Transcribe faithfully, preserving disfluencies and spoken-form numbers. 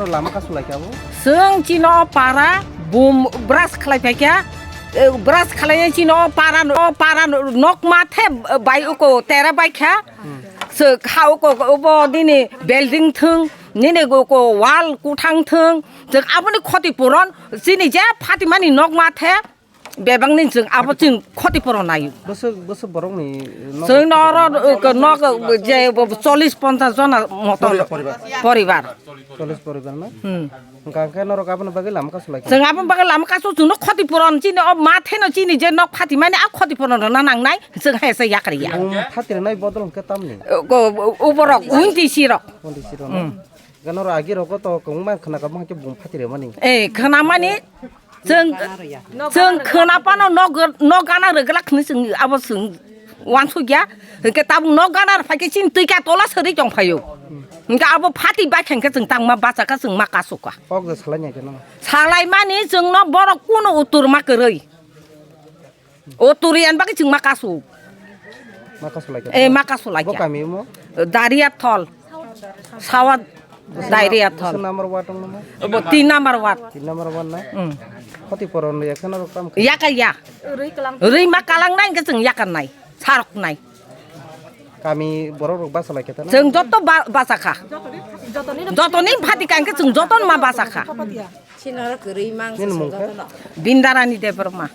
Lama kasu lai kha bo. Chwng chino para bum brush khlai phai kha. Eh, brush khlai chino para, o para nok ma the bai uko tera bai kha. Chwng kha uko obo nini building thung, nini uko wall kuthang thung. Chwng aboni khoti puron chini je phatimani nok ma the. Bebakni chwng abo chwng khoti puron naio. Bwswk, bwswk borokni nok Chwng no oro, uh, nok je chollish ponchash jona moto Poribar, poribar. poribar. Chollish poribar na? Hmm. Hwnkha khe norok aboni bagwi lama kasu lai kha? Chwng aboni bagwi lama kasu chwngno khoti puron chini o ma theno chini je nok phatimani a khoti puron rwna nangnai chwng hai se yakar ya. Bum phatirnai bodol hwnkhe tamni? Uh, ko, uh, uborok, undi sirok. Undi sirok na? Hmm. Ganaro agi rogo to kwbangma khna kabang khe bum phatire mani. Eh, khna mani chwng, chwng khna pano nok, nok gana rwglak hwnwi chwng abo chwng wansukya. Hwnkhe tabuk nok gana rwphai khe chini twi ka tola sari tong phaio. Hwnkhe abo phati bai khe hwnkhe chwng tangma bachakha chwng ma kasuka. Kok je salai nai khe no. Salai mani chwngno borok kuno uttor ma kwrwi. O turiyan bagwi chwng ma kasu. Ma kasu lai kha? Eh, ma kasu lai Bo kha. Kami mo? Daria thol. Sawa Daria thol. Bwswk number ward wng namo? Bo tin number ward. Tin number ward na? Hmm. Khoti poron ya khana rok tam kha? Yaka ya. Rwi ma kalang nai hwnkhe chwng yakar nai. Sarok nai. Kami borok rok basa lai kha ta na? Chwng joto ba-, basa kha. Jotoni phati ka hwnkhe chwng joto ma basa kha. Sinaro kwrwi mang Nini mung khe? Bindarani Debbarma.